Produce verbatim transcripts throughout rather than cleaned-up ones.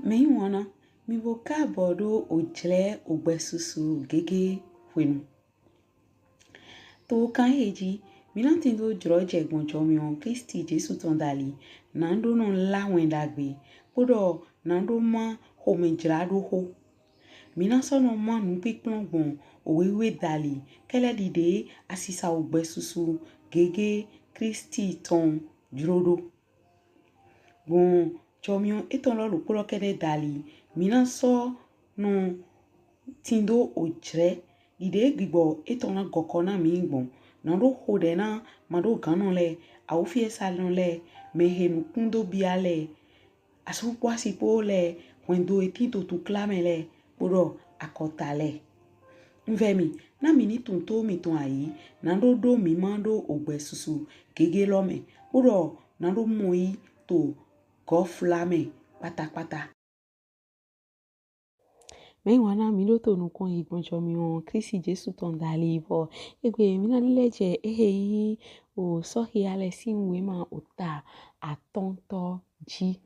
Mɛyiwanna, mì bo kaabɔ ɖo ojlɛ ogbɛsusu gege hwenu. To kan ehe ji, mí na tindo jlɔjɛ gbɔn jɔmiɔn Klisti Jesu tɔn dali, na ɖo nɔ lá wɛn ɖagbe, kpoɖɔ na ɖo má xomɛjlaɖoxo. Mí na sɔ nɔ má nupinplɔn gbɔn owe wiwe dali, kɛlɛ ɖiɖe asisa ogbɛsusu gege Klisti tɔn jlo ɖo. Gbɔn jɔmiɔn etɔn lɔ ɖokpo lɔ kɛɖɛ dali, mí na sɔ nɔ tindo ojlɛ ɖiɖe gbigbɔ etɔn na gɔkɔ na mí gbɔn. Na ɖo xoɖɛ na maɖoganɔ lɛ, awufiɛsanɔ lɛ, mɛhe nukun do bia lɛ, asu kpo asi kpo lɛ, hwɛndo he tin to tukla mɛ lɛ, kpoɖɔ akɔta lɛ. Un vɛ mì, na mì ni tunwun to mìtɔn ayi, na ɖo ɖo mí ma ɖo ogbɛsusu gege lɔ mɛ, kpoɖɔ na ɖo mɔ yi to gɔfla mɛ kpatakpata. Mɛyiwanna, mí ɖo to nukɔn yi gbɔn jɔmiɔn Klisti Jesu tɔn dali, bɔ egbe mí na lilɛ jɛ ehe yin Osɔhia lɛ sin wema ota atɔntɔ ji.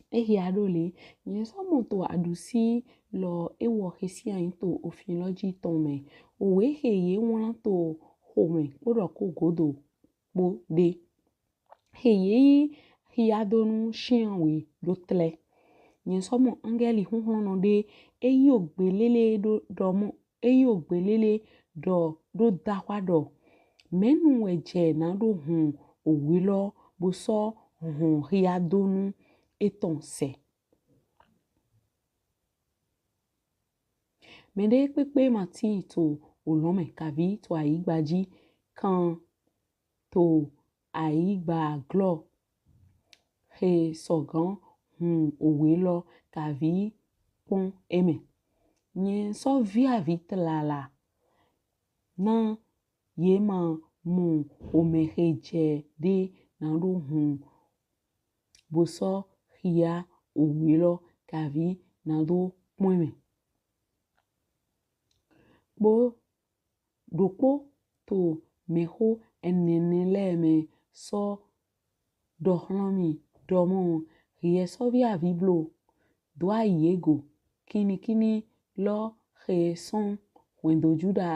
Ehe a ɖo le, nyɛ sɔ mɔ to aɖusi lɔ ewɔ he sin ayi to ofin lɔ ji tɔn mɛ. Owe he ye wlan to xomɛ kpoɖɔ ko godo kpo ɖe. He ye yi hiadonu shianwe ɖo tlɛ. Nyɛ sɔ mɔ angɛli huhlɔnnɔ ɖe, e yi ogbe lele ɖo ɖɔ mɔ, e yi ogbe lele ɖɔ ɖo dahwa ɖɔ, mɛnu wɛ jɛ na ɖo hun owe lɔ bo sɔ hɔn hiadonu etɔn sɛ. Mɛɖe kpekpe ma tin to olɔn mɛ kavi to ayigba ji, kan to ayigba glɔ he sɔgan hun owe lɔ kavi kpɔn e mɛ. Nyɛ sɔ viavi tlala na ye ma mɔ omɛ he jɛ ɖe na ɖo hun bo sɔ hia owe lɔ kavi na ɖo kpɔn e mɛ. Kpo ɖokpo to mɛxo ɛnɛ lɛ mɛ sɔ ɖɔ hlan mi ɖɔ mɔ, hiɛ sɔvi aviblo, do ayi e go, kinnikinni lɔ he sɔn hwɛndo Juda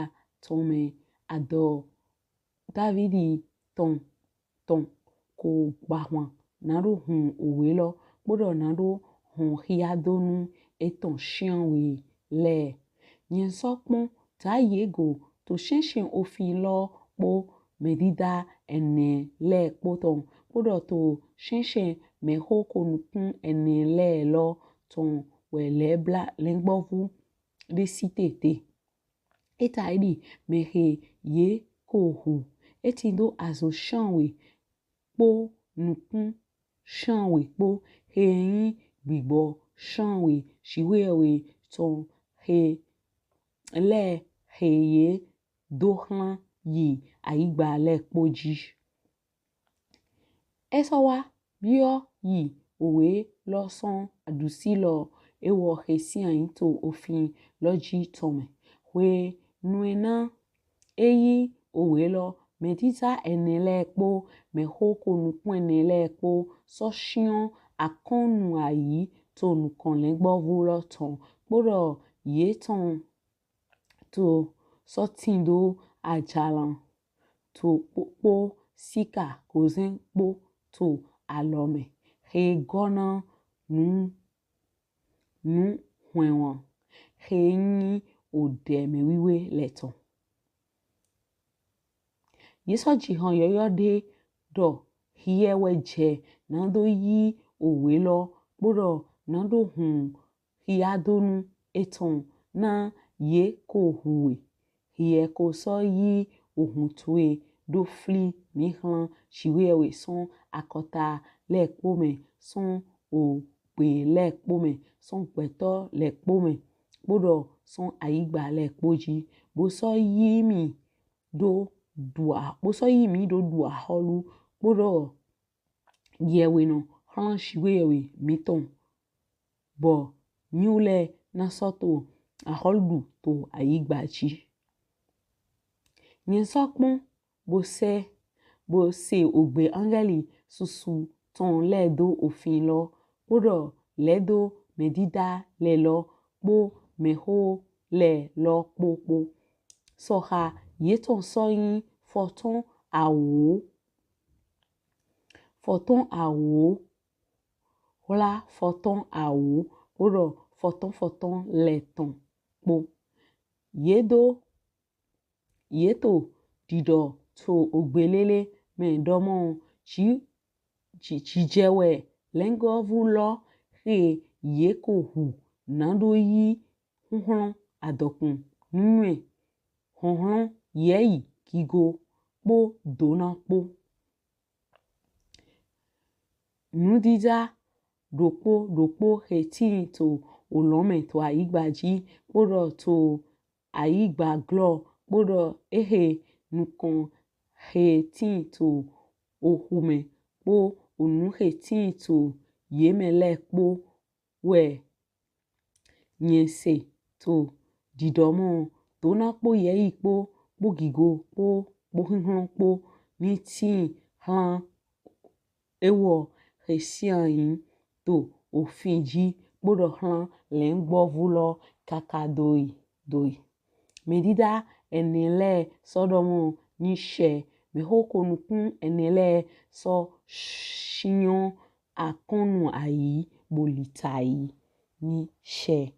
tɔn mɛ, adɔ Davidi tɔn tɔn ko gbahwan na ɖo hun owe lɔ, kpoɖɔ na ɖo hɔn hiadonu etɔn shianwe lɛ. Nyɛ sɔ kpɔn, do ayi e go to shɛnshɛn ofin lɔ kpo mɛdida ɛnɛ lɛ kpo tɔn, kpoɖɔ to shɛnshɛn mɛxo ko nukun ɛnɛ lɛ lɔ tɔn wɛ lɛbla lɛngbɔvu ɖe si te te. Eta eɖi mɛhe ye ko hu, e tindo azo shianwe kpo nukun shianwe kpo, he yin gbigbɔ shianwe Jiwheyɛwhe tɔn he lɛ he ye do hlan yi ayigba lɛ kpo ji. E sɔ wa biɔ yi owe lɔ sɔn aɖusi lɔ ewɔ he sin ayi to ofin lɔ ji tɔn mɛ. Hwenu e na e yi owe lɔ, mɛdida ɛnɛ lɛ kpo mɛxo ko nukun ɛnɛ lɛ kpo sɔ shiɔn akɔnnu ayi to nukɔn lɛngbɔvu lɔ tɔn, kpoɖɔ ye tɔn to sɔ tindo ajalan to kpo, kpo sika kozɛn kpo to alɔ mɛ, he gɔ na nu, nu hwɛnwan he yin oɖɛ mɛwiwe lɛ tɔn. Ye sɔ jihan yɔyɔ ɖe ɖɔ hiɛ wɛ jɛ na do yi owe lɔ, kpoɖɔ na do hun hiadonu etɔn na ye ko hu we. Hiɛ ko sɔ yi ohun towe do fli mi hlan Jiwheyɛwhe sɔn akɔta lɛ kpo mɛ, sɔn ogbe lɛ kpo mɛ, sɔn gbɛtɔ lɛ kpo mɛ, kpoɖɔ sɔn ayigba lɛ kpo ji, bo sɔ yi mi do ɖu a-, bo sɔ yi mi do ɖu axɔlu, kpoɖɔ yɛwhenɔ hlan Jiwheyɛwhe mitɔn, bɔ miwu lɛ na sɔ to axɔlu ɖu to ayigba ji. Nyɛ sɔ kpɔn bo se, bo se ogbe angɛli susu tɔn lɛ do ofin lɔ, kpoɖɔ lɛdo mɛdida lɛ lɔ kpo mɛho lɛ lɔ kpokpo. Sɔha yetɔn sɔ yin fɔtɔn awo, fɔtɔn awo, hwla fɔtɔn awo kpoɖɔ fɔtɔn fɔtɔn lɛ tɔn kpo. Yedo yeto ɖiɖɔ to ogbe lele mɛ ɖɔmɔ, ji ji jijɛ wɛ lɛngɔvu lɔ he ye ko hu nado yi huhlɔn adɔkun nunywɛ, huhlɔn yɛyi gigo kpo dona kpo. Nudida ɖokpo ɖokpo he tin to olɔn mɛ to ayigba ji kpoɖɔ to ayigba glɔ kpoɖɔ ehe nukɔn he tin to ohu mɛ kpo onu he tin to ye mɛ lɛ kpo wɛ nyɛ se to ɖiɖɔ mɔ, dona kpo yɛyi kpo kpo gigo kpo kpo huhlɔn kpo ni tin hlan ewɔ he sian yin to ofin ji kpoɖɔ hlan lɛngbɔvu lɔ kaka doi doi. Mɛdida ɛnɛ lɛ sɔ ɖɔmɔ ni shɛ, mɛho ko nukun ɛnɛ lɛ sɔ shinyɔn akɔnnu ayi bo litayi ni shɛ.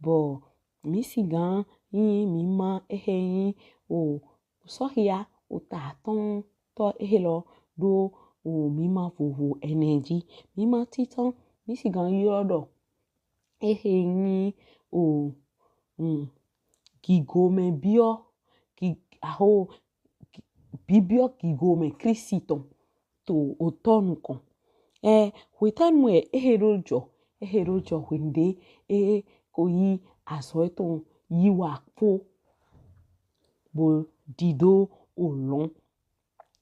Bɔ mí sigan yin mí ma ehe yin o sɔhia ota atɔntɔ ehe lɔ ɖo o mí ma vovo ɛnɛ ji. Mí ma titan mí sigan ylɔ ɖɔ ehe yin o um, gigomɛ biɔ gi, aho gi, bibiɔ gigomɛ Klisti tɔn to otɔ nukɔn. Ɛ hwetɛnu wɛ ehe ɖo jɔ? Ehe ɖo jɔ hwenu ɖe e ko yi azɔ etɔn yi wa kpo bo ɖiɖo olɔn.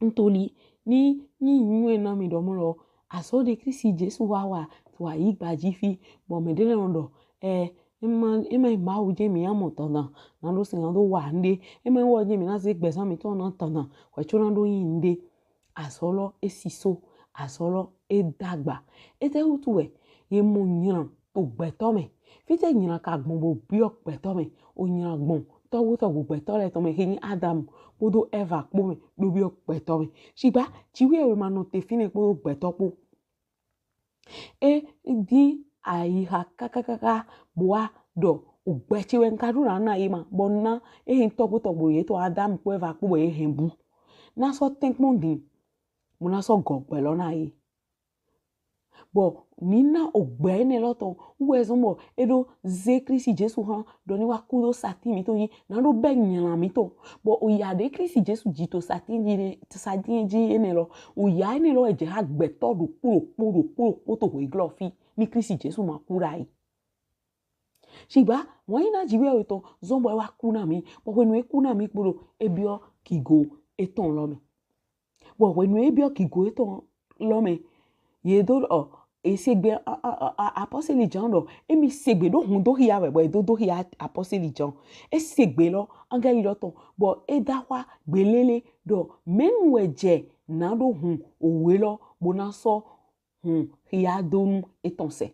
Ntoli ni ni nyuɛ na mi ɖɔ mɔ lɔ, azɔ ɖe Klisti Jesu wa wa to ayigba ji fi, bɔ mɛ ɖe lɛ nɔ ɖɔ ɛ ema ema yi Mawu jɛ mi amɔ dandan na ɖo si na ɖo wa nuɖe, ema yi wɔ jɛ mi na ze gbɛzan mitɔn na dandan hwɛ co na ɖo yin nuɖe. Azɔ lɔ e siso, azɔ lɔ e dagba. Etɛ wutu wɛ? Ye mɔ nylan to gbɛtɔ mɛ. Fitɛ nylan ka gbɔn bo biɔ gbɛtɔ mɛ? O nylan gbɔn tɔgbo tɔgbo gbɛtɔ lɛ tɔn mɛ he yin Adamu kpodo Ɛva kpo mɛ ɖo biɔ gbɛtɔ mɛ. Shigba Jiwheyɛwhe ma nɔte finɛ kpodo gbɛtɔ kpo. E din ayiha kakakaka bo wa ɖɔ ogbɛ ce wɛ n ka ɖo na na ye ma, bɔ na ehe tɔgbo tɔgbo yetɔn Adamu kpo Ɛva kpo bɔ ye hɛn bu. Na sɔ tɛnkpɔn din, mo na sɔ gɔ ogbɛ lɔ na ye. Bɔ ni na ogbɛ enɛ lɔ tɔn wu wɛ zɔn bɔ e ɖo ze Klisti Jesu han ɖɔ ni wa ku do satin mitɔn ji, na ɖo bɛ nylan mitɔn. Bɔ oya ɖe Klisti Jesu ji to satin ji nɛ, satin ji enɛ lɔ, oya enɛ lɔ wɛ jɛ ha gbɛtɔ ɖokpo ɖokpo ɖokpo ɖokpo to hweglɔ fi ni Klisti Jesu ma ku ɖayi. Shigba wɔn yi na Jiwheyɛwhe tɔn zɔn bɔ e wa ku na mi, bɔ hwenu e ku na mi kpo ɖo e biɔ gigo etɔn lɔ mɛ. Bɔ hwenu e biɔ gigo etɔn lɔ mɛ, ye do ɔ e se gbe apɔsɛli Jan ɖɔ emi se gbe ɖo hun do hia wɛ bɔ e do do hia apɔsɛli Jan. E se gbe lɔ angɛli lɔ tɔn bɔ e da hwa gbe lele ɖɔ mɛnu wɛ jɛ na ɖo hun owe lɔ bo na sɔ hun hiadonu etɔn sɛ.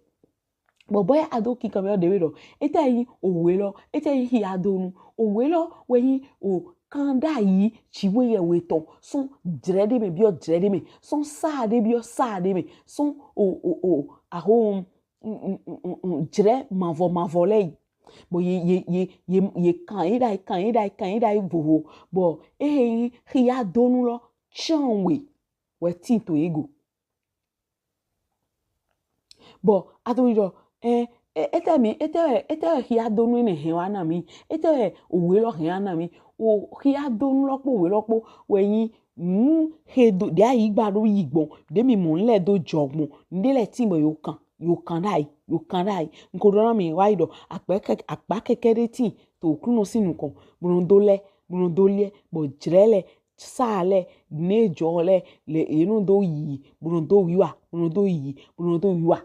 Bɔbɔ ya ado kikan bɛ ɖewe ɖɔ etɛ yi owe lɔ, etɛ yi hiadonu. Owe lɔ wɛ yi o kan ɖayi Jiwheyɛwhe tɔn sɔn jrɛ ɖe mɛ biɔ jrɛ ɖe mɛ, sɔn sa ɖe biɔ sa ɖe mɛ, sɔn o o o aho jrɛ mavɔ mavɔ lɛ yi. Bɔ ye ye ye ye ye kan yi ɖayi kan yi ɖayi kan yi ɖayi vovo. Bɔ ehe yi hiadonu lɔ can we wɛ tin to ye go. Bɔ a to ɖɔ ɛ etɛ mi etɛ etɛ hiadonu enɛ hɛn wa na mi, etɛ owe lɔ hɛn wa na mi. O hiadonu lɔ kpo owe lɔ kpo wɛ nyi nu he do ɖe ayigba ɖo yi gbɔn ɖe mi mɔ nu lɛ do jɔ gbɔn nu ɖe lɛ tin bɔ yo kan yo kan ɖayi yo kan ɖayi. N ko ɖɔ na mi wa yi ɖɔ akpa kɛkɛ akpa kɛkɛ ɖe tin to Oklunɔ sin nukɔn bo nɔ do lɛ bo nɔ do liɛ bɔ jrɛ lɛ sa lɛ ne jɔ lɛ le ye nɔ do yi bo nɔ do wiwa bo nɔ do yi bo nɔ do wiwa.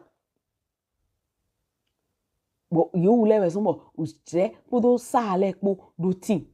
Bɔ yewu lɛ wɛ zɔn bɔ jrɛ kpodo sa lɛ kpo ɖo tin.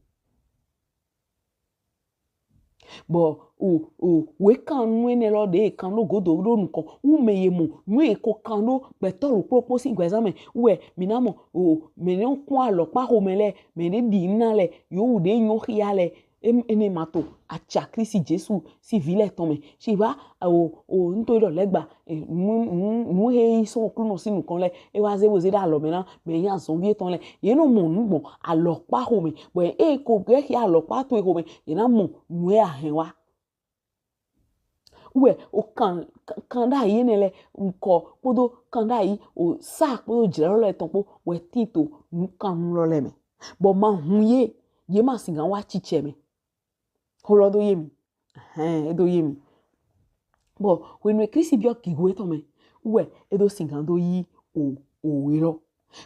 Bɔ o o wekan nu enɛ lɔ ɖe kan ɖo godo ɖo nukɔn wu mɛ ye mɔ nu ye ko kan ɖo gbɛtɔ ɖokpo ɖokpo sin gbɛzan mɛ wɛ mi na mɔ o mɛ ne kpɔn alɔkpa xomɛ lɛ mɛ ne ɖi na lɛ yewu ɖe nyɔ xia lɛ enɛ ma to atsa Kristi Jesu si vi lɛ tɔn mɛ si va o o ŋutɔ ɖɔ lɛgba nu nu nu he yi sɔn Oklunɔ si nukɔn lɛ e wa ze bo ze ɖe alɔ mɛ na mɛ yin azɔnvi etɔn lɛ ye nɔ mɔ nu gbɔn alɔkpa xomɛ bɔ e ko gbɛ xia alɔkpa to e xomɛ ye na mɔ nu he ahɛn wa. Wɛ o kan kan ɖe ayi enɛ lɛ nkɔ kpodo kan ɖe ayi o sa kpodo jlɛlɔ lɛ tɔn kpo wɛ tin to nukannu lɔ lɛ mɛ. Bɔ ma hun ye ye ma sigan wa cicɛ mɛ. Xolɔ do ye mi. Hɛn, e do ye mi. Bɔ hwenu e Kristi biɔ gigo etɔn mɛ wɛ e do sigan do yi o o we lɔ.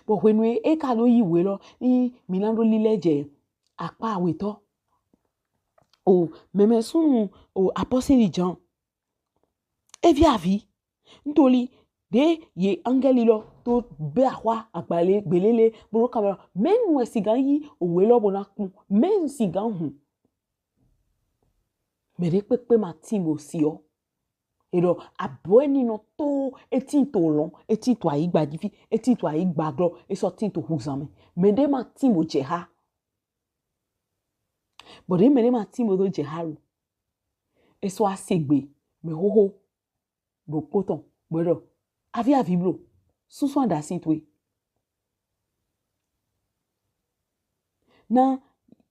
Bɔ hwenu e ka do yi we lɔ ni mi na do lilɛ jɛ akpa awetɔ. O mɛmɛ sunnu o apɔsɛli Jan. Evi avi ntoli ɖe ye angɛli lɔ to bɛ axwa agbalɛ gbelele bolo kamɛ lɔ mɛ nu e sigan yi owe lɔ bo na kun mɛ nu sigan hun. Mɛ ɖe kpekpe ma tin bo si ɔ. Eɖɔ abɔ eni nɔ to etin to lɔn etin to ayigba ji fi etin to ayigba glɔ esɔ tin to huzan mɛ. Mɛ ɖe ma tin bo jɛ ha. Bɔ ɖe mɛ ɖe ma tin bo do jɛ ha lo. Esɔ asegbe mɛ xoxo ɖokpo tɔn gbɛɖɔ avi avi blo susu aɖasi towe. Na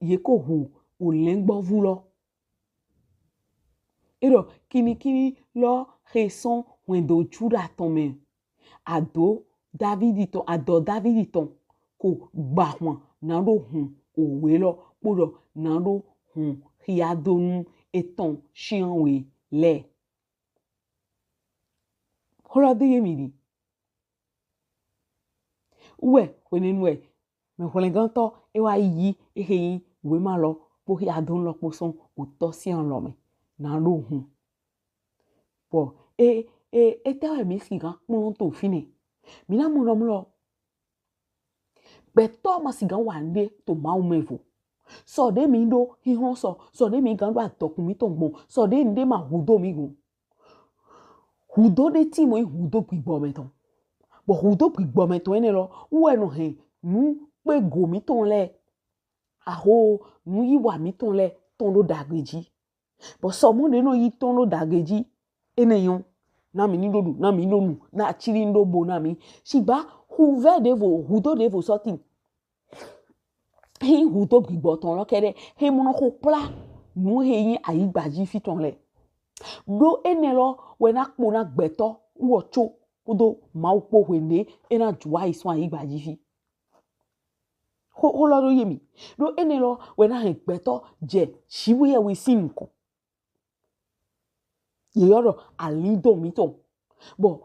ye ko hu olɛngbɔvu lɔ. Eɖɔ kinikini lɔ xe sɔn hwɛndo Juda tɔn mɛ. Ado Davidi tɔn adɔ Davidi tɔn ko gbahwan na ɖo hun owe lɔ kpoɖɔ na ɖo hun xiadonu etɔn shianwe lɛ. Xolɔ do ye mi ɖi. Wɛ hwenɛnu wɛ mɛ hwlɛngantɔ e wa yi exe yin wema lɔ kpo xiadonu lɔ kpo sɔn otɔ sian lɔ mɛ na ɖo hun. Bɔ e e etɛ wɛ mi sigan kplɔn to finɛ? Mi na mɔ nɔ mlɔ. Gbɛtɔ ma sigan wa nuɖe to Mawu mɛ vo. Sɔ ɖe mi ɖo xixlɔn sɔ, sɔ ɖe mi gan ɖo adɔkun mitɔn gbɔn, sɔ ɖe nuɖe ma hudo mi gbɔn. Hudo ɖe tin mɔ yin hudo gbigbɔ mɛ tɔn. Bɔ hudo gbigbɔ mɛ tɔn enɛ lɔ wɛ nɔ hɛn nu kpe go mitɔn lɛ, aho nu yiwa mitɔn lɛ tɔn ɖo dagbe ji. Bɔ sɔmɔ ɖe nɔ yi tɔn ɖo dagbe ji. Enɛ nyɔ. Na mi ni ɖo ɖu, na mi ni ɖo nu, na atsili ni ɖo bo na mi. Shigba huvɛ ɖevo, hudo ɖevo sɔ tin. Hin hudo gbigbɔ tɔn lɔ kɛɖɛ. Hin mɔ nɔ xo kpla nu he yin ayigba ji fi tɔn lɛ. Ɖo enɛ lɔ wɛ na kpo na gbɛtɔ wɔ tso kpodo Mawu kpo hwenu e na ju wa yi sɔn ayigba ji fi. Xo xo lɔ ɖo ye mi. Ɖo enɛ lɔ wɛ na hɛn gbɛtɔ jɛ shiwu yɛ we sin nukɔn. Ye yɔ ɖɔ alindɔn mitɔn. Bɔ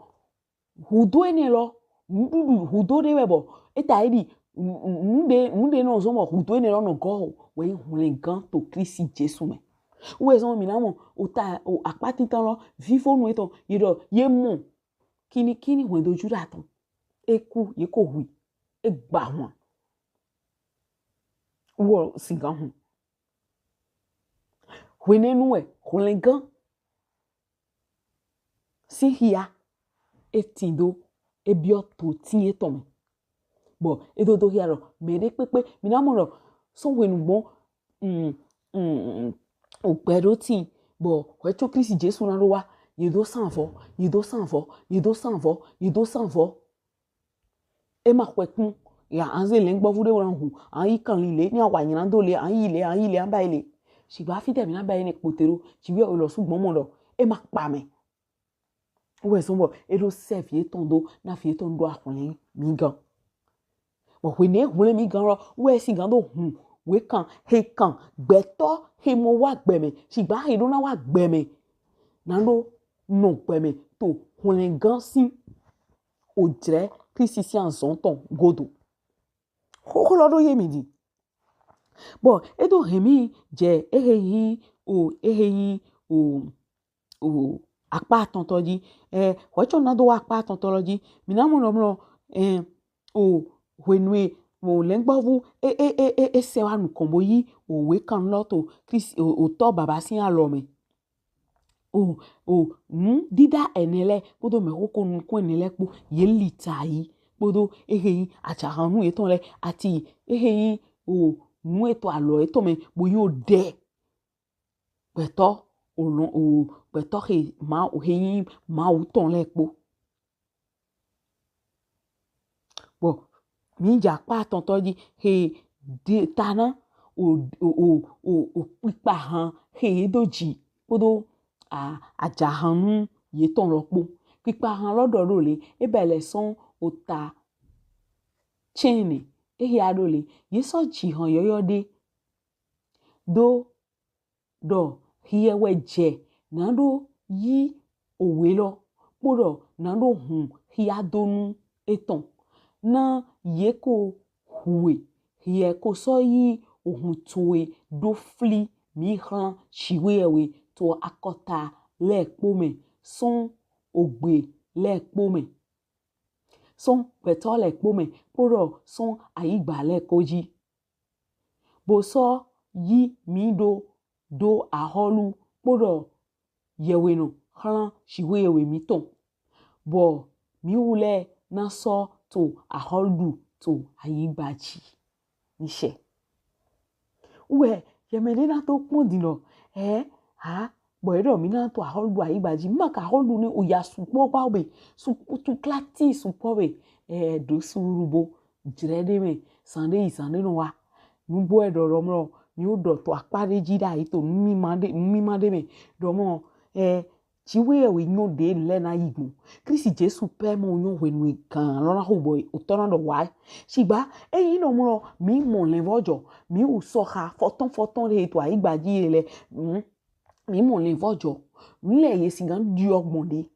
hudo enɛ lɔ nuɖuɖu hudo ɖe wɛ bɔ eta yi ɖi nuɖe nuɖe nɔ zɔn bɔ hudo enɛ lɔ nɔ gɔ wɛ yin hwlɛngan to Kristi Jesu mɛ. Wɛ zɔn mi na mɔ ota o akpa tintan lɔ vivonu etɔn ye ɖɔ ye mɔ kinikini hwɛndo Juda tɔn. E ku ye ko hui e gbahwan. Wɔ sigan hun. Hwenɛnu wɛ hwlɛngan sin xia e tin do e biɔ to tin etɔn mɛ. Bɔ e do do xia ɖɔ mɛ ɖe kpekpe mi na mɔ ɖɔ sɔn hwenu gbɔn mm, mm, mm, ogbɛ ɖo tin bɔ hwɛ co Kristi Jesu na ɖo wa ye do sanvɔ ye do sanvɔ ye do sanvɔ ye do sanvɔ. E ma xwɛ kpɔn ya anze lɛngbɔvu ɖe wɛ na hu an yi kan lile ni awa nyina do le an yi le an yi le an ba yi le. Shigba fi tɛ mi na ba yi ne kpote ɖo ci wi o lɔ su gbɔn mɔ ɖɔ e ma kpa mɛ. Wɛ zɔn bɔ e ɖo sɛ vi etɔn do na vi etɔn ɖo ahwlɛn mi gan. Bɔ hwenu e hwlɛn mi gan lɔ wɛ sigan do hun wekan he kan gbɛtɔ he mɔ wa gbɛ mɛ shigba he ɖo na wa gbɛ mɛ na ɖo nɔ gbɛ mɛ to hwlɛngan sin ojlɛ Kristi sin azɔn tɔn godo. Xoxo lɔ ɖo ye mi ɖi. Bɔ e do hɛn mi jɛ ehe yin o ehe yin o o akpa atɔntɔ ji. Ɛ hwɛcɔ na do wa akpa atɔntɔ lɔ ji. Mi na mɔ nɔ mlɔ ɛ o hwenu e Mɔ lɛngbɔvu e e e e e sɛ wa nukɔn bo yi owe kan lɔ to Kristi o, otɔ baba sin alɔ mɛ. O o nu dida ɛnɛ lɛ kpodo mɛxoxo nukun ɛnɛ lɛ kpo ye li ta yi kpodo ehe yin ajahanu yetɔn lɛ ati ehe yin o nu eto alɔ yetɔn mɛ bo yin o dɛ gbɛtɔ olɔn o gbɛtɔ he ma o he yin Mawu tɔn lɛ kpo. Bɔ mi ja kpa atɔntɔ ji he de ta na o o o o o kpikpa han he ye do ji kpodo a ajahanu yetɔn lɔ kpo. Kpikpa han lɔ dɔ do le e bɛ lɛ sɔn ota cɛnɛ e hia do le ye sɔ ji han yɔyɔ de do dɔ hiɛ wɛ jɛ na do yi owe lɔ kpo dɔ na do hun hia donu etɔn na ye ko hu we hiɛ ko sɔ yi ohun towe do fli mi hlan Jiwheyɛwhe to akɔta lɛ kpo mɛ sɔn ogbe lɛ kpo mɛ sɔn gbɛtɔ lɛ kpo mɛ kpo dɔ sɔn ayigba lɛ ko ji. Bo sɔ yi mi do do ahɔlu kpo dɔ yɛwhenɔ hlan Jiwheyɛwhe mitɔn. Bɔ mi wu lɛ na sɔ to ahɔlu to ayigba ji. Nishɛ. Wɛ yɛ mɛ de na to kpɔn din lɔ. Ɛ ha bɔ e dɔ mi na to ahɔlu do ayigba ji. Ma ka ahɔlu ne o ya sukpɔ gba o be. Su tu klati sukpɔ be. Ɛ do suru bo jrɛ de mɛ. Zan de yi zan de nɔ wa. Nugbo e dɔ dɔ mlɔ mi o dɔ to akpa de ji da yi to numima de numima de mɛ. Dɔ mlɔ ɛ Jiwheyɛwhe nyɔ de lɛ na yi gbɔn. Kristi Jesu pɛ mɔ nyɔ hwenu e gan lɔ na ho bɔ otɔ na dɔ wa. Shigba eyin nɔ mlɔ mi mɔ lɛnvɔjɔ mi wu sɔha fɔtɔn fɔtɔn de to ayigba ji ye lɛ. Mm. Mi mɔ lɛnvɔjɔ mi lɛ ye si gan diɔ gbɔn de.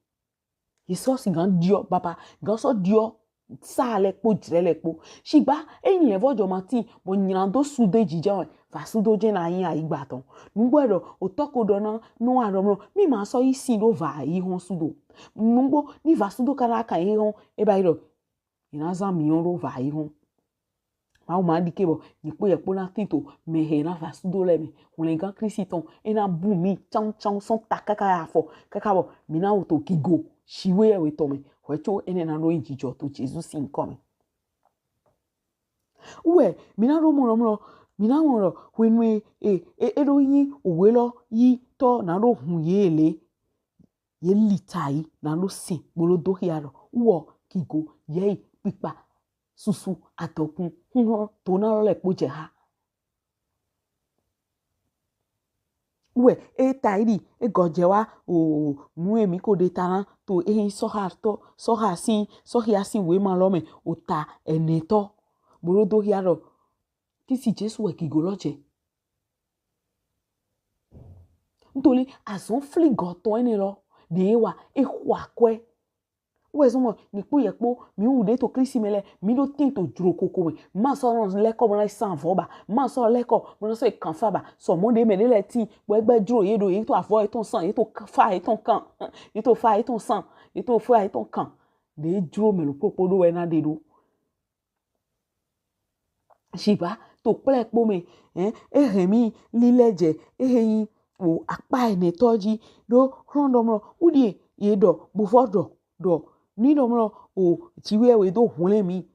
Ye sɔ si gan diɔ baba gan sɔ diɔ sa lɛ kpo jrɛ lɛ kpo. Shigba eyin lɛnvɔjɔ ma tin bɔ nyina do su de jijɛ wɛ va su do jɛ na yin ayigba tɔn. Nugbo e dɔ otɔ ko dɔ na nɔ wa dɔ mlɔ mi ma sɔ yi sin do va yi hɔn su do. Nugbo ni va su do ka na ka yi hɔn e ba yi dɔ yi na zan mi hɔn do va yi hɔn. Mawu ma di ke bɔ nyi kpo yɛ kpo na tin to mɛ he na va su do lɛ mɛ. Hwlɛngan Kristi tɔn e na bu mi can can sɔn ta kaka ya fɔ kaka bɔ mi na wo to gigo Jiwheyɛwhe tɔn mɛ. Hwɛ co enɛ na do yin jijɔ to Jesu sin nkɔ mɛ. Wɛ mi na do mɔ dɔ mlɔ mi na mɔ dɔ hwenu e e e do yin owe lɔ yi tɔ na do hun ye le. Ye li ta yi na do sin bo do do hia dɔ wɔ gigo yɛ yi kpikpa susu adɔkun hun hɔn to na lɔ lɛ kpo jɛ ha. Wɛ e ta yi di e gɔ jɛ wa o nu e mi ko de ta na to eyin sɔha tɔ sɔha sin sɔhia sin wema lɔ mɛ ota ɛnɛtɔ bo do do hia dɔ Kristi Jesu wɛ gigo lɔ jɛ. Ntoli azɔn fligɔ tɔn enɛ lɔ de wa e xɔ akwɛ. Wɛ zɔn mɔ mi kpo yɛ kpo mi wu de to Kristi mɛ lɛ mi do tin to jlo koko mɛ. Ma sɔ nɔ lɛkɔ mɔ na san avɔ ba. Ma sɔ lɛkɔ mɔ na sɔ kan fa ba. Sɔ mɔ de mɛ de lɛ tin bɔ egbɛ jlo ye do ye to avɔ ye tɔn san ye to fa ye tɔn kan ye to fa ye tɔn san ye to fa ye tɔn kan. De jlo mɛ lo kpokpo do wɛ na de do. Shigba to kplɛ kpo mɛ, eh, e hɛn mi lilɛ jɛ e hɛn yin o akpa ɛnɛtɔ ji do hlɔn dɔ mlɔ wudie ye dɔ bo fɔ dɔ dɔ ni dɔ mlɔ o Jiwheyɛwhe do hwlɛn mi.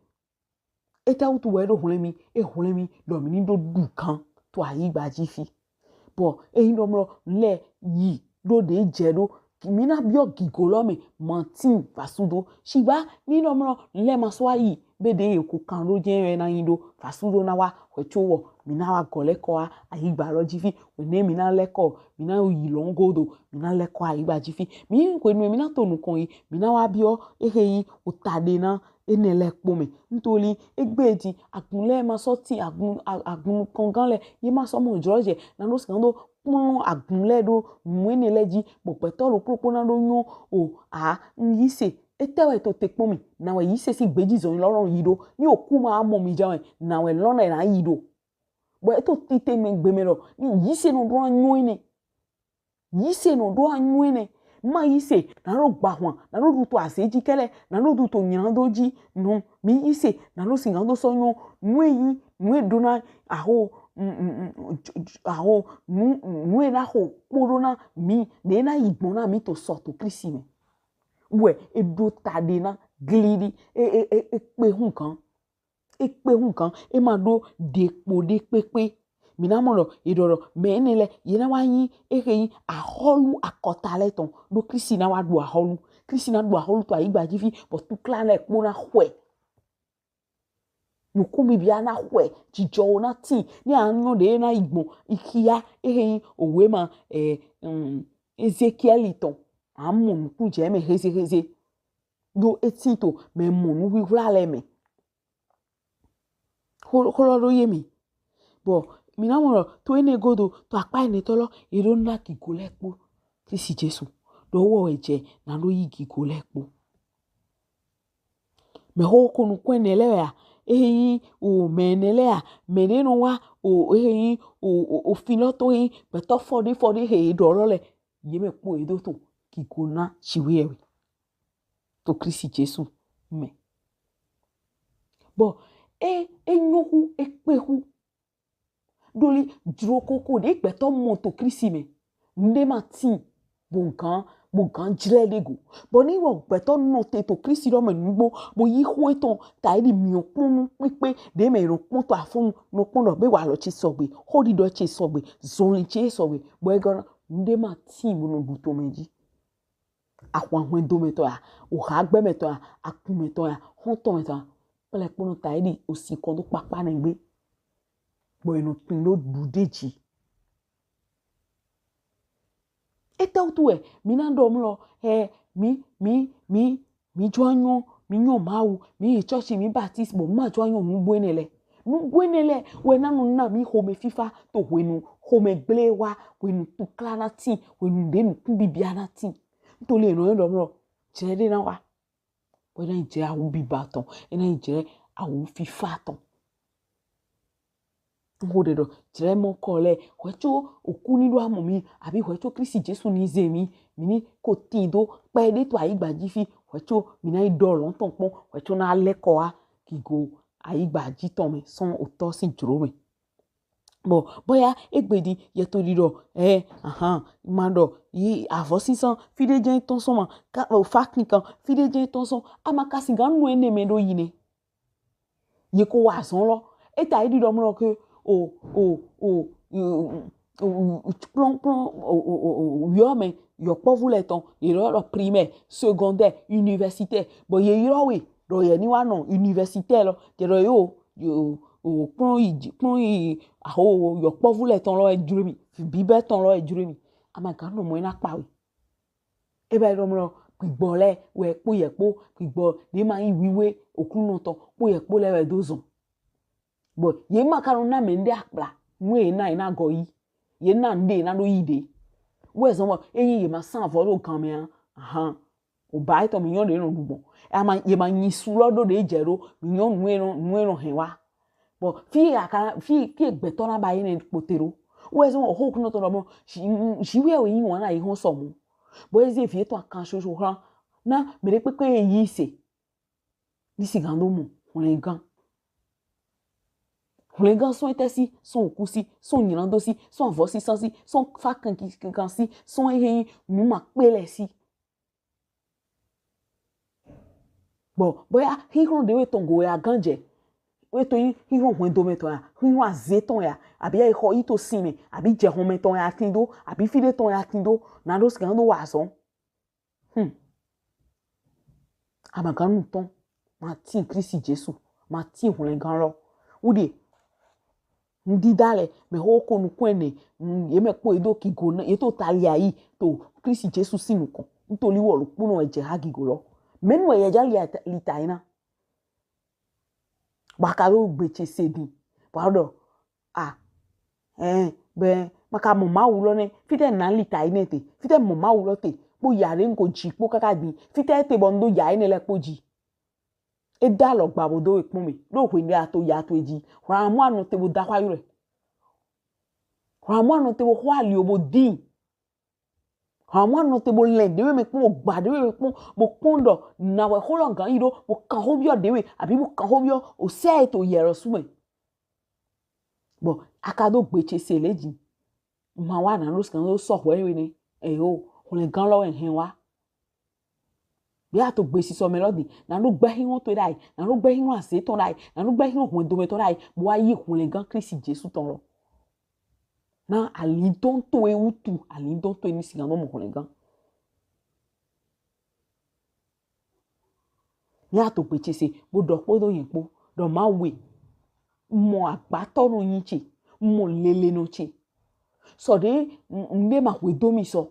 Etɛ wutu wɛ e do hwlɛn mi? E hwlɛn mi dɔ mi ni do du gan to ayigba ji fi. Bɔ eyin dɔ mlɔ lɛ yi do de jɛ do mi na biɔ gigo lɔ mɛ matin va su do. Shigba ni dɔ mlɔ lɛ ma sɔ wa yi be de ye ko kan do jɛ wɛ na yin do va su do na wa hwɛ co wɔ mi na wa gɔ lɛkɔ wa ayigba lɔ ji fi. Hwenɛ mi na lɛkɔ mi na yi lɔn godo mi na lɛkɔ ayigba ji fi. Mi hwenu mi na to nukɔn yi mi na wa biɔ e hɛn yin ota de na enɛ lɛ kpo mɛ. Ntoli egbe ji agun lɛ ma sɔ tin agun agun kɔngan lɛ ye ma sɔ mɔ jlo jɛ na do sɔgan do kplɔn agun lɛ do nu enɛ lɛ ji bɔ gbɛtɔ lo kpokpo na do nyɔ o a n yise etɛ wɛ to te kpɔn mi na wɛ yise si gbeji zɔn lɔ lɔ yi do ni oku ma mɔ mi ja wɛ na wɛ lɔ na yi do bɔ eto tite mɛ gbe mɛ lɔ ni yise nɔ do anyɔ enɛ. Yise nɔ do anyɔ enɛ Ma yi se, na ɖo gbahwan, na ɖo ɖu to aze ji kɛlɛ, na ɖo ɖu to nylando ji, nɔ mi yi se, na ɖo sigan do sɔ nyɔ, nu e yi, nu e ɖo na, aho, mm, mm, mm, j- j- aho, nu, nu e na ho kpo ɖo na mi, ɖe na yi gbɔn na mi to sɔ to Klisti mɛ. Wɛ e ɖo ta ɖe na gli ɖi, e, e, e, e kpe hun gan. E kpe hun gan, e ma ɖo ɖe kpo ɖe kpekpe. Mi na mɔ ɖɔ, e ɖɔ ɖɔ, mɛ enɛ lɛ, ye na wa nyi, e he nyi ahɔlu akɔta lɛ tɔn. Ɖo Klisti na wa ɖu ahɔlu. Klisti na ɖu ahɔlu to ayigba ji fi, bɔ tukla lɛ kpo na xɔɛ. Nukun bibia na xɔɛ, jijɔho na tin, ni a nyɔ ɖe na yi gbɔn, ikia, e he nyi owe ma, eh, mm, Ezekiɛli tɔn. A mɔ nukun jɛ mɛ hezeheze. Ɖo e tin to mɛ mɔ nu hwihwla lɛ mɛ. Xo- xolɔ ɖo ye mi. Bɔ mi na mɔ ɖɔ to enɛ godo, to akpa enɛtɔ lɔ, e ɖo na gigo lɛ kpo Klisti Jesu. Ɖo wɔ wɛ jɛ na ɖo yi gigo lɛ kpo. Mɛ ho ko nukun enɛ lɛ ya, e he nyi o mɛ enɛ lɛ ya, mɛ ɖe nɔ wa o e he nyi o o o fin lɔ to he gbɛtɔ fɔɖe fɔɖe he e ɖɔ lɔ lɛ, ye mɛ kpo e ɖo to gigo na Jiwheyɛwhe to Klisti Jesu mɛ. Bɔ e e nyɔ hu e kpe hu. Ɖoli jlo koko ɖe gbɛtɔ mɔ to Klisti mɛ. Nuɖe ma tin bo gan bo gan jlɛ ɖe go. Bɔ ni wɔ gbɛtɔ nɔ te to Klisti lɔ mɛ nugbo bo yi xo etɔn ta yi ɖi miɔ kpɔn nu kpekpe ɖe mɛ nɔ kpɔn to afɔnu nɔ kpɔn ɖɔ be walɔ ce sɔgbe, xoɖiɖɔ ce sɔgbe, zɔnlin ce sɔgbe, bɔ e gɔna nuɖe ma tin bo nɔ ɖu to mɛ ji. Ahwanhwɛndomɛtɔ ya, ohagbɛmɛtɔ ya, akunmɛtɔ ya, hɔntɔmɛtɔ ya, kple kpɔnɔ ta eɖi osi kɔn do kpakpa nɛ gbe. Bɔ enɔ kpin ɖo ɖu ɖe ji. Etɛwutu wɛ mi na ɖɔ mlɔ, ɛ, mi mi mi mi jɔ anyɔ, mi nyɔ Mawu, mi yi chɔchi, mi baptise, bɔ ma jɔ anyɔ nugbo enɛ lɛ. Nugbo enɛ lɛ wɛ na nɔ na mi xomɛ fifa to hwenu xomɛ gble wa, hwenu tukla na tin, hwenu ɖe nukun bibia na tin. Ntoli enɔ yɔ ɖɔ mlɔ, jɛ ɖe na wa. Bɔ e na yi jɛ awu biba tɔn, e na yi jɛ awu fifa tɔn. N xo ɖe ɖɔ jɛ mɔ kɔ lɛ, hwɛ co oku ni ɖo amɔ mi, abi hwɛ co Klisti Jesu ni ze mi, mi ni ko tin do kpɛ ɖe to ayigba ji fi, hwɛ co mi na yi ɖɔ lɔn tɔn kpɔn, hwɛ co na lɛ kɔ wa gigo ayigba ji tɔn mɛ sɔn otɔ sin jlo mɛ. Bɔ bɔya egbe ɖi yɛ to ɖi ɖɔ, ɛ, ahan, ma ɖɔ yi avɔ sisan fi ɖe jɛ tɔn sɔn ma, ka o fa kinkan fi ɖe jɛ tɔn sɔn, ama ka sigan nɔ enɛ mɛ ɖo yi nɛ. Ye ko wa azɔn lɔ. Eta yi ɖiɖɔ mlɔ ke o o o kplɔn kplɔn o o o o yɔ mɛ yɔkpɔvu lɛ tɔn, ye lɔ ɖɔ primaire, secondaire, universitaire. Bɔ ye yrɔ we ɖɔ ye ni wa nɔ universitaire lɔ, ye ɖɔ yo yo o kplɔn yi dzi- kplɔn yi aho yɔkpɔvu lɛ tɔn lɔ edzro mi, bibɛ tɔn lɔ edzro mi. Ama gan nɔ mɔ ena kpa we. E ba ɖɔ mlɔ gbigbɔ lɛ wɛ kpo yɛ kpo gbigbɔ ɖe ma yi wiwe oklunɔ tɔn kpo yɛ kpo lɛ wɛ do zɔn. Bɔ ye ma ka nɔ na mɛ nɖe akpla nu ye na ye na gɔ yi. Ye na nɖe ye na ɖo yi ɖe. Wɛ zɔn bɔ eyin ye ma san avɔ ɖo gan mɛ a, ahan. O ba etɔn mi nyɔ ɖe nɔ ɖu gbɔn. Ama ye ma nyi su lɔ ɖo ɖe jɛ ɖo mi nyɔ nu e nɔ nu e nɔ hɛn wa. Bɔ fi ye aka fi fi ye gbɛtɔ na ba yi nɛ kpote ɖo. Wɛ zɔn o ho kunɔ tɔn ɖɔ mɔ si si wɛ wɛ yin wana yi hɔn sɔ mu. Bɔ eze vi etɔn akan soso hlan na mɛ ɖe kpekpe ye yi se. Ni sigan do mɔ hwlɛngan. Hwlɛngan sɔn etɛ si, sɔn oku si, sɔn nylando si, sɔn avɔ sisan si, sɔn fa kankan si, sɔn ehe nu ma kpe lɛ si. Bɔ bɔya hihlɔn ɖe wɛ tɔn go ya gan jɛ. Wɛ to yi hihlɔn hwɛndomɛ tɔn ya, hihlɔn aze tɔn ya, abi ya yi xɔ yi to sin mɛ, abi jɛ hɔnmɛ tɔn ya tin do, abi fi ɖe tɔn ya tin do, na ɖo sigan do wa azɔn. Hmm. Amaganu tɔn, ma tin Klisti Jesu, ma tin hwlɛngan lɔ. Wuɖe, n dida lɛ mɛ ho ko nukun ɛnɛ, ye mɛ kpo ye do kigo na ye to tali ayi to Klisti Jesu sin nukɔn. Ntoli wɔ lo kpo nɔ wɛ jɛ ha gigo lɔ. Mɛnu wɛ ye ja li ta yi na? Bɔ a ka ɖo gbe ce se din. Bɔ a ɖɔ a ɛn bɛ ma ka mɔ Mawu lɔ nɛ. Fitɛ na li ta yi nɛ te? Fitɛ mɔ Mawu lɔ te? Kpo ya ɖe n ko ji kpo kaka din. Fitɛ te bɔ n do ya yi nɛ lɛ kpo ji? E da lɔ gba bo do we kpɔn mi. Ɖo hwe nɛ a to ya to e ji. Hwra mɔ anɔ te bo da xwa yɔ lɛ. Hwra mɔ anɔ te bo xɔ ali o bo din. Hàn mú àná tẹ bó lẹ̀ déwé mi kpọ́n, bó gbà déwé mi kpọ́n, bó kpọ́n ɖɔ nà wɛ xó lɔ gán yí ɖó, bó kàn xó biɔ déwé, àbí bó kàn xó biɔ òsè ètò yẹ̀rọ súnmọ́. Bɔ a ka ɖó gbe ce se lě jí. Má wá nà ɖó sìkàn ɖó sɔ hwɛ we nɛ. Eyo, hwlɛngán lɔ wɛ hɛn wá. Bí a to gbesisɔ mɛ lɔ din, nà ɖó gbɛ xixlɔn towe ɖ'ayi, nà ɖó gbɛ xixlɔn azé tɔn ɖ'ayi, nà ɖó gbɛ xixlɔn hwɛndo mɛ tɔn ɖ'ayi, bó wá yí hwlɛngán Klisti Jesu tɔn lɔ. Na alindɔn towe wutu, alindɔn towe ni sìkàn ɖó mɔ hwlɛngán. Ní a to gbe ce se, bó ɖɔ kpódó yẹn kpó, ɖɔ má we, mɔ agbátɔ nɔ nyi ce, mɔ lele nɔ ce. Sɔ ɖe, n ɖe ma hwe do mi sɔ.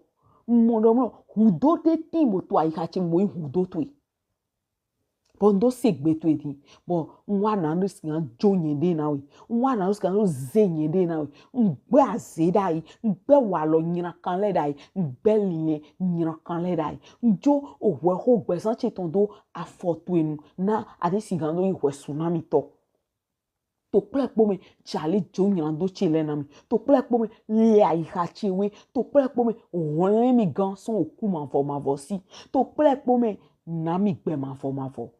Mɔ ɖɔ mɔ, hudo ɖe tin bo to ayiha ce mɔ yi hudo towe. Bɔ n ɖo se gbe towe din. Bɔ n wá na ɖo sìkàn jo nyɛ ɖe na we. N wá na ɖo sìkàn ɖo ze nyɛ ɖe na we. N gbɛ azé ɖ'ayi. N gbɛ walɔ nyrakan lɛ ɖ'ayi. N gbɛ linlɛn nyrakan lɛ ɖ'ayi. N jo ohwɛ xó gbɛzan ce tɔn do afɔ towe nu. Na a ɖe sìkàn ɖo yi hwɛ su na mi tɔ. To kplɛkpɔ mɛ, jali jo nyando ce lɛ na mi. To kplɛkpɔ mɛ, lɛ ayiha ce we. To kplɛkpɔ mɛ, hwlɛn mi gán sɔn oku mavɔ mavɔ si. To kplɛkpɔ mɛ, na mi gbɛ mavɔ mavɔ.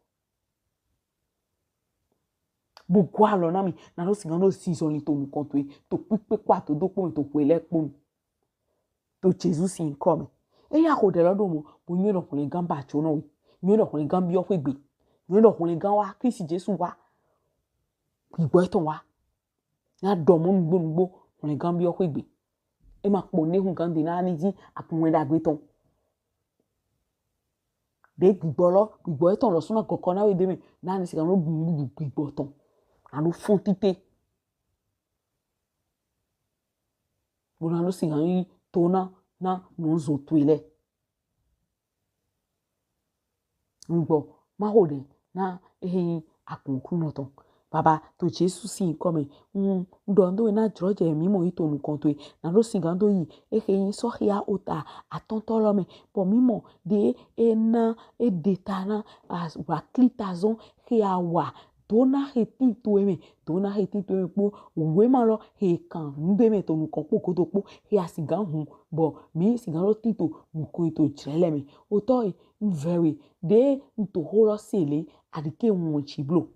Bo gɔ alɔ na mi, na ɖo sìkàn ɖo zinzɔnlin to nukɔn towe, to kpikpe kpo ato ɖokpo mɛ to hwe lɛ kpo nu. To Jesu sin nyikɔ mɛ. Eya xo ɖɛ lɔ ɖo mɔ, bo nyɔ ɖɔ hwlɛngán ba jo nɔ we. Nyɔ ɖɔ hwlɛngán biɔ xwegbe. Nyɔ ɖɔ hwlɛngán wá, Klisti Jesu wá. Gbigbɔ etɔn wá. Na ɖɔ mɔ nugbo nugbo, hwlɛngán biɔ xwegbe. E ma kpo ne hun gán de na ni ji akun wɛn ɖagbe tɔn. Ɖe gbigbɔ lɔ, gbigbɔ etɔn lɔ suna gɔkɔ na we de mɛ, na ni sìkàn ɖo ɖu nuɖuɖu gbigbɔ tɔn. Na ɖo fɔn tite. Bo na ɖo sìkàn yi to na, na nɔzo towe lɛ. N gbɔ, ma xo ɖɛ na ehe nyi akun Oklunɔ tɔn. Baba, to Jesu sin nyikɔ mɛ, n ɖɔ ndo na jlɔjɛ mi mɔ yi to nukɔn towe. Na ɖo sìkàn ɖo yi ehe nyi Osɔhia ota atɔntɔ lɔ mɛ. Bɔ mi mɔ ɖe e na e ɖe ta na wakli ta zɔn he a wa do na he tin towe mɛ, do na he tin towe mɛ kpo wema lɔ he kan nuɖe mɛ to nukɔn kpo godo kpo he a sìkàn hun bɔ mi sìkàn ɖo tin to nukɔn to jlɛ lɛ mɛ. Otɔ e, n vɛ we, ɖe n to xó lɔ se le, a ɖike wɔn ci blo.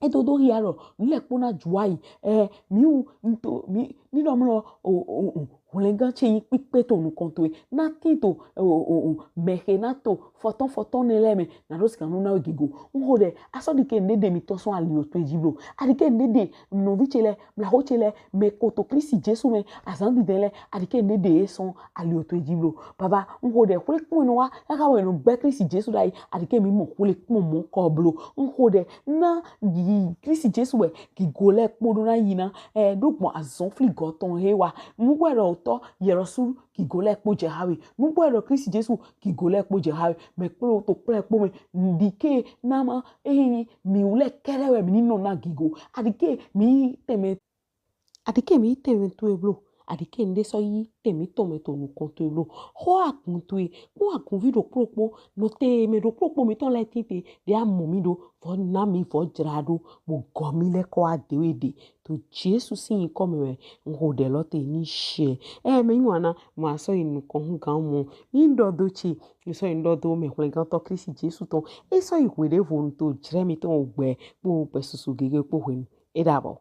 E to do hia lɔ, nu lɛ kpo na ju ayi, ɛ, mi wu, n to, mi, ni ɖɔ mlɔ, o, o, o, hwlɛngán ce nyi kpikpe to nukɔn towe. Na tin to, o, o, o, mɛ he na to fɔtɔn fɔtɔn nɛ lɛ mɛ, na ɖo sìkàn ɖo na we gigo. N xo ɖɛ, a sɔ ɖike nuɖe ɖe mi tɔn sɔn ali otowe ji blo. A ɖike nuɖe ɖe nɔvi ce lɛ, mlaxo ce lɛ, mɛ ko to Klisti Jesu mɛ, azan dindɛn lɛ, a ɖike nuɖe ɖe ye sɔn ali otowe ji blo. Baba, n xo ɖɛ, xwlekpɔn nɔ wa, kaka wɛ nɔ gbɛ Klisti Jesu ɖ'ayi, a ɖike mi mɔ xwlekpɔn mɔ kɔ blo. N xo ɖɛ, na yi Klisti Jesu wɛ gigo lɛ kpo ɖo na yi na, ɛ, ɖo gbɔn azɔn fligɔ tɔn he wa. Nugbo ɖɔ otɔ yɛrɔ su gigo lɛ kpo jɛ ha we. Nugbo ɖɔ Klisti Jesu gigo lɛ kpo jɛ ha we. Mɛ kplo to kplɛkpɔ mɛ, ɖike na ma, ehe nyi mi wu lɛ kɛɖɛ wɛ mi ni nɔ na gigo. A ɖike mi tɛnmɛ, a ɖike mi tɛnmɛ towe blo. A ɖike nuɖe sɔ yi tɛnmɛ tɔn mɛ to nukɔn towe blo. Xɔ agun towe kpo agunvi ɖokpo ɖokpo, nɔte mɛ ɖokpo ɖokpo mitɔn lɛ tite ɖe a mɔ mi ɖo, vɔ na mi vɔ jla ɖo, bo gɔ mi lɛ kɔ wa de we ɖe. To Jesu sin nyikɔ mɛ wɛ n xo ɖɛ lɔ te ni shɛ. Ɛ, mɛ nyi wana, ma sɔ yi nukɔn hu gan mɔ. Ni ɖɔ do ce, ni sɔ yi ɖɔ do mɛ hwlɛngantɔ Klisti Jesu tɔn. E sɔ yi hweɖevonu to jlɛ mitɔn ogbɛ kpo gbɛ susu gege kpo hwenu. E ɖabɔ.